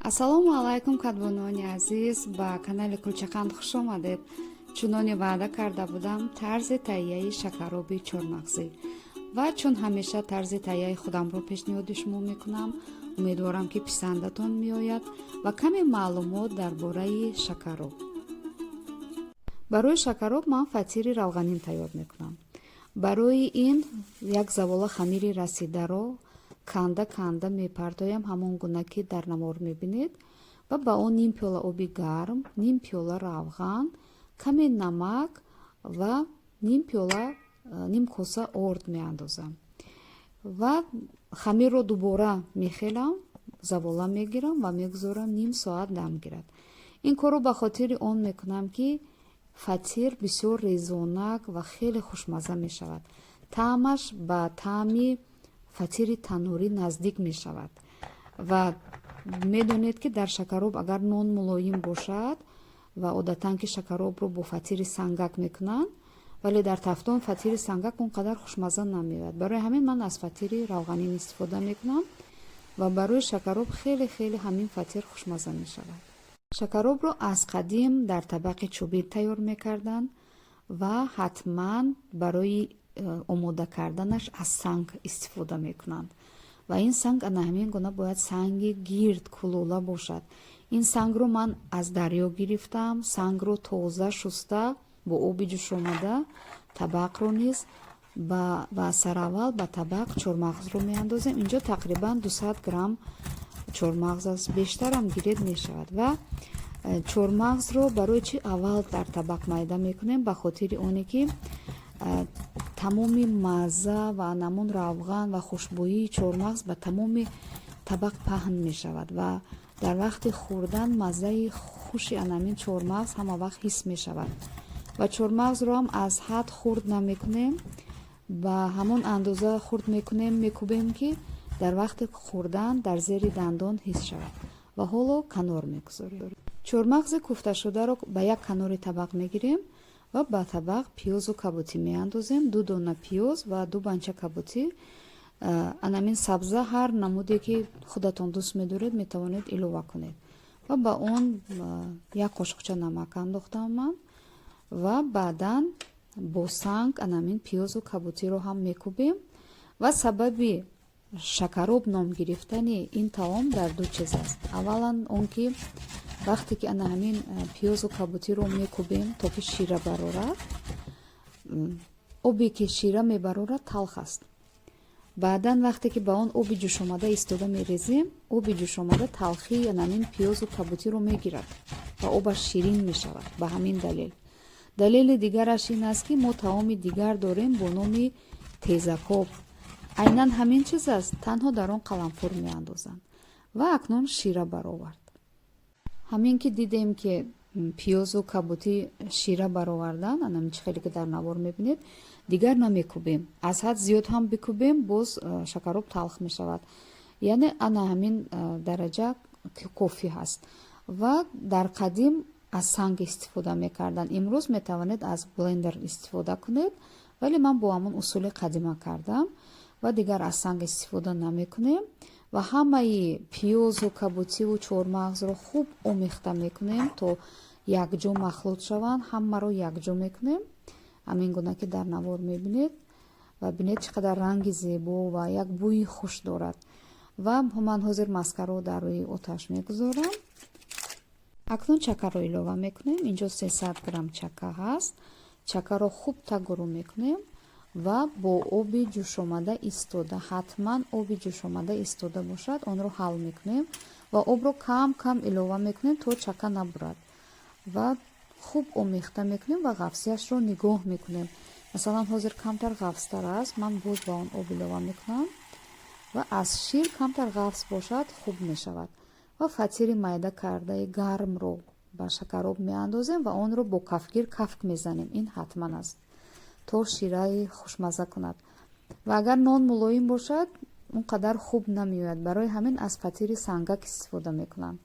Ассалому алайкум, кадбонуони азиз, ба канали Кулчақанд хуш омадед. Чуноне ваъда карда будам, тарзи таҳияи шакароби чормағзӣ ва чун ҳамеша тарзи таҳияи худамро пешниҳоди шумо мекунам. Умедворам, ки писандатон меояд ва каме маълумот дар бораи шакароб. Барои шакароб ман фатири равғанин тайёр мекунам. Барои ин як завола хамири расидаро канда канда мепартоям, ҳамон гуна ки дар навор мебинед, ва ба он ним пиёла оби гарм, ним пиёла равған, каме намак ва ним пиёла, ним коса орд меандозам ва хамирро дубора мехелам, завола мегирам ва мегузорам, ним соат дам гирад. Ин корро ба хотири он мекунам, ки фатир бисёр резонак ва хеле хушмазза мешавад, таъмаш ба таъми фатири таннурӣ наздик мешавад. Ва медонед, ки дар шакароб агар нон мулоим бошад, ва одатан ки шакаробро бо фатири сангак мекунанд, вале дар тафтон фатири сангак он қадар хушмазза намеояд. Барои ҳамин ман аз фатири равғанин истифода мекунам ва барои шакароб хеле хеле ҳамин фатир хушмазза мешавад. Шакаробро аз қадим дар табақи чӯбӣ тайёр мекарданд ва ҳатман барои омода карданаш аз санг истифода мекунанд. Ва ин санг ана ҳамин гуна бояд санги гирд, кулола бошад. Ин сангро ман аз дарё гирифтам. Сангро тоза шуста, бо оби ҷӯшомада табақро низ ва сараввал ба табақ чормағзро меандозем. Инҷо тақрибан 200 грамм чормағз аст, бештарам гиред, мешавад. Ва чормағзро барои чӣ аввал дар табақ майда мекунем? Ба хотири оне ки тамоми мазза ва анамон равған ва хушбӯии чормағз ба тамоми табақ паҳн мешавад ва дар вақти хӯрдан маззаи хуши анамин чормағз ҳама вақт ҳис мешавад. Ва чормағзро ҳам аз ҳад хурд намекунем, ба ҳамон андоза хурд мекунем, мекӯбем, ки дар вақти хӯрдан дар зери дандон ҳис шавад. Ва ҳоло канор мегузорем. Чормағзи кӯфташударо ба як канори табақ мегирем ва ба табақ пиёзу кабутӣ меандозем: ду дона пиёз ва ду банча кабутӣ. Анамин сабза, ҳар намуде ки худатон дӯст медоред, метавонед илова кунед. Ва ба он як қошуқча намак андохтам ман. Ва баъдан бо санг анамин пиёзу кабутиро ҳам мекӯбем. Ва сабаби шакароб ном гирифтани ин таом дар ду чиз аст. Аввалан, он ки вақте ки ана ҳамин пиёзу кабутиро мекӯбем, то ки шира барорад, обе ки шира мебарорад, талх аст. Баъдан вақте ки ба он оби ҷӯшомада истода мерезем, оби ҷӯшомада талхии анамин пиёзу кабутиро мегирад ва обаш ширин мешавад. Ба ҳамин далел. Далели дигараш ин аст, ки мо таоми дигар дорем бо номи тезакоб. Айнан ҳамин чиз аст, танҳо дар он қаламфур меандозанд. Ва акнун шира баровард. Ҳамин ки дидем, ки пиёзу кабутӣ шира баровардан, анамин чӣ хеле ки дар навор мебинед, дигар намекӯбем. Аз ҳад зиёд ҳам бикӯбем, боз шакароб талх мешавад. Яъне ана ҳамин дараҷа кофӣ ҳаст. Ва дар қадим аз санг истифода мекарданд. Имрӯз метавонед аз блендер истифода кунед, вале ман бо ҳамон усули қадима кардам ва дигар аз санг истифода намекунем. Ва ҳамаи пиёзу кабутиву чормағзро хуб омехта мекунем, то якҷо махлут шаванд. Ҳамаро якҷо мекунем, ҳамин гуна ки дар навор мебинед. Ва бинед, чӣ қадар ранги зебо ва як бӯи хуш дорад. Ва ман ҳозир маскаро дар рӯи оташ мегузорам. Акнун чакаро илова мекунем. Инҷо 300 грамм чака ҳаст. Чакаро хуб тагуру мекунем ва бо оби ҷӯшомада истода, ҳатман оби ҷӯшомада истода бошад, онро ҳал мекунем ва обро кам кам илова мекунем, то чака набурад. Ва хуб омехта мекунем ва ғафсияшро нигоҳ мекунем. Масалан, ҳозир камтар ғафстар аст, ман боз ба он об илова мекунам. Ва аз шир камтар ғафс бошад, хуб мешавад. Ва фатири майда кардаи гармро ба шакароб меандозем ва онро бо кафгир кафк мезанем. Ин ҳатман аст, то шираи хушмазза кунад. Ва агар нон мулоим бошад, он қадар хуб намеояд. Барои ҳамин аз фатири сангак истифода мекунанд.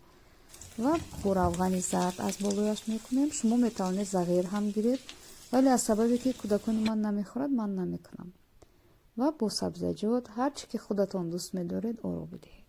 Ва бо равғани зард аз болояш мекунем. Шумо метавонед зағир ҳам гиред, вале аз сабабе ки кӯдакони ман намехӯрад, ман намекунам. Ва бо сабзаҷот, ҳар чӣ ки худатон дӯст медоред, оро бидиҳед.